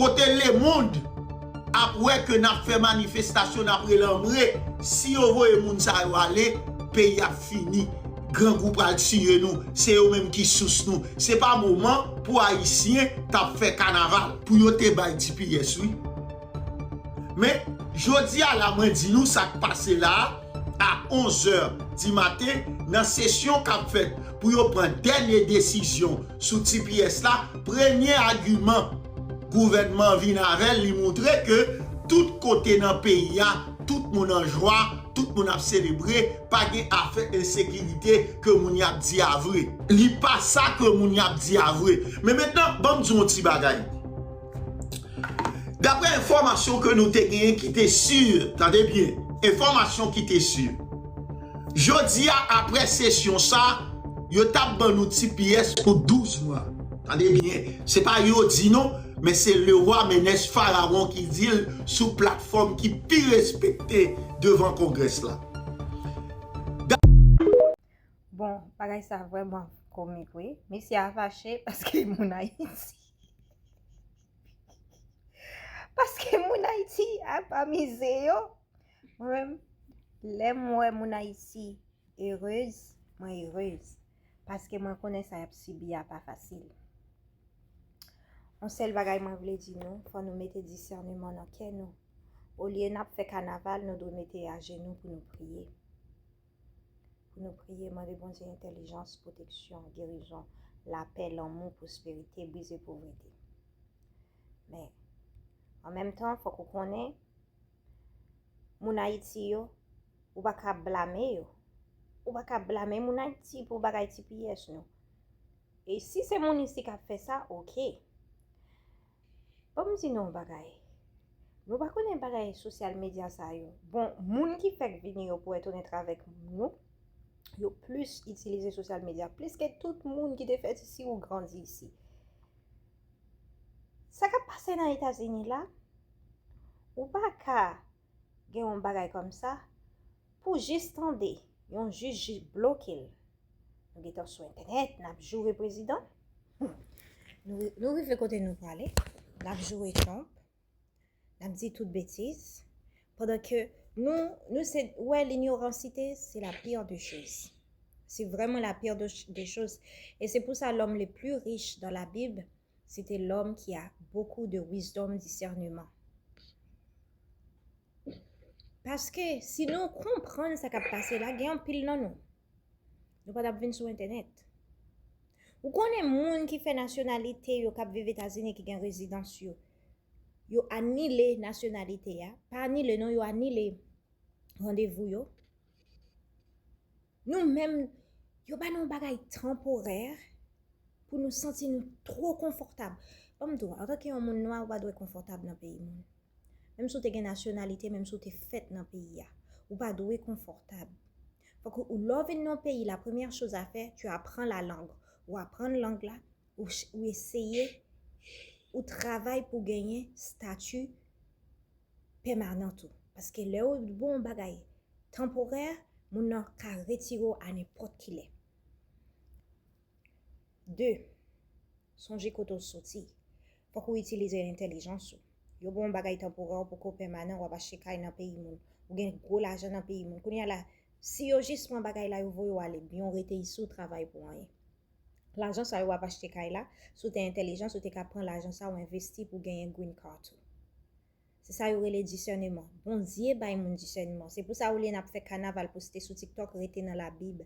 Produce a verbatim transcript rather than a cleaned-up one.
Kote lemonn ap wè ke n ap fè manifestasyon, n ap rele anmwe, si yo voye moun sa yo ale, peyi ap fini. Grangou pral tiye nou, se yo menm ki sous nou. Se pa moman pou Ayisyen t ap fè kanaval, pou yo te bay T P S, wi. Men, jodi a la, mwen di nou sa k pase la a, a onz è di maten, nan sesyon k ap fèt pou yo pran dènye desizyon sou T P S la, premye agiman gouvènman vin avè l, li montre ke tout kote nan peyi a, tout moun an jwa, tout moun ap selebre, pa gen afè ensekirite ke moun y ap di a vre. Li pa sa ke moun y ap di a vre. Men mentnan, ban m di yon ti bagay. Daprè enfòmasyon ke nou te genyen ki te si, tande byen, enfòmasyon ki te si. Jodi a, aprè sesyon sa, yo t ap ban nou T P S pou douz mwa. Tande byen, se pa yo di non, men se Lewa Menès Farawon ki di l sou platfòm ki pi respekte devan Kongrès la. Bon, bagay sa vrèman komik wi. Mesye a fache paske moun Ayiti. Paske moun Ayiti ap amize yo. Mwen menm, lè m wè moun Ayiti erez, mwen erez. Paske mwen konnen sa y ap sibi a pa fasil. Yon sèl bagay mwen vle di nou, fò nou mete disèneman nan kè nou. Olye n ap fè kanaval, nou dwe mete ajenou pou nou priye. Pou nou priye, mande Bondye entèlijans, pwoteksyon, gerizon, lapè, lanmou, pwosperite, brize povrete. Men, an menm tan, fòk ou konnen, moun Ayiti yo, ou pa ka blame yo. Ou pa ka blame moun Ayiti pou bagay T P S nou. E si se moun isi k ap fè sa, oke. Ban m di nou yon bagay. Nou pa konnen bagay sosyal medya sa yo. Bon, moun ki fèk vini yo pou èt onèt avèk nou, yo plis itilize sosyal medya plis ke tout moun ki te fèt isi ou grandi isi. Sa k ap pase nan Etazini la, ou pa ka gen yon bagay kòmsa pou jis tande yon jij jis bloke l. Nou gentan sou entènèt, n ap joure prezidan. Nou, nou rive kote nou prale, n ap joure Trump, n ap di tout betiz. Pandan ke nou, nou se, wè, linyoransite, se la pire des choses. C'est vraiment la pire de, des choses. Et c'est pour ça l'homme le plus riche dans la Bible, c'était l'homme qui a beaucoup de wisdom, discernement. Paske si nou konprann sa k ap pase la, gen anpil nan nou, nou pa t ap vin sou entènèt. Ou konnen moun ki fè nasyonalite yo k ap viv Etazini ki gen rezidans yo, yo anile nasyonalite a, pa anile non, yo anile randevou yo. Nou menm, yo ba nou yon bagay tanporè pou nou santi nou twò konfòtab. Ban m di w, antanke yon moun nwa, ou pa dwe konfòtab nan peyi moun. Menm si w te gen nasyonalite, menm si w te fèt nan peyi a, ou pa dwe konfòtab. Fòk ou, lè w vin nan peyi la, premyè choz a fè, tu apprends la langue. Ou aprann lang la, ou, ou eseye, ou travay pou genyen stati pèmanan tou. Paske lè w bon bagay tanporè, moun nan ka retire w a nenpòt ki lè. De, sonje kote w soti. Fòk ou itilize entèlijans ou. Yo bon bagay tanporè, ou poko pèmanan, w ap achte kay nan peyi moun. Ou gen gwo lajan nan peyi moun. Kounye a la, si yo jis pran bagay la, yo voye w ale, byen w rete isi, w travay pou anyen. Lajan sa yo w ap achte kay la, si w te entèlijans, ou te ka pran lajan sa w envesti pou genyen green card ou. Se sa yo rele disèneman. Bondye bay moun disèneman. Se pou sa olye n ap fè kanaval poste sou TikTok, rete nan Labib.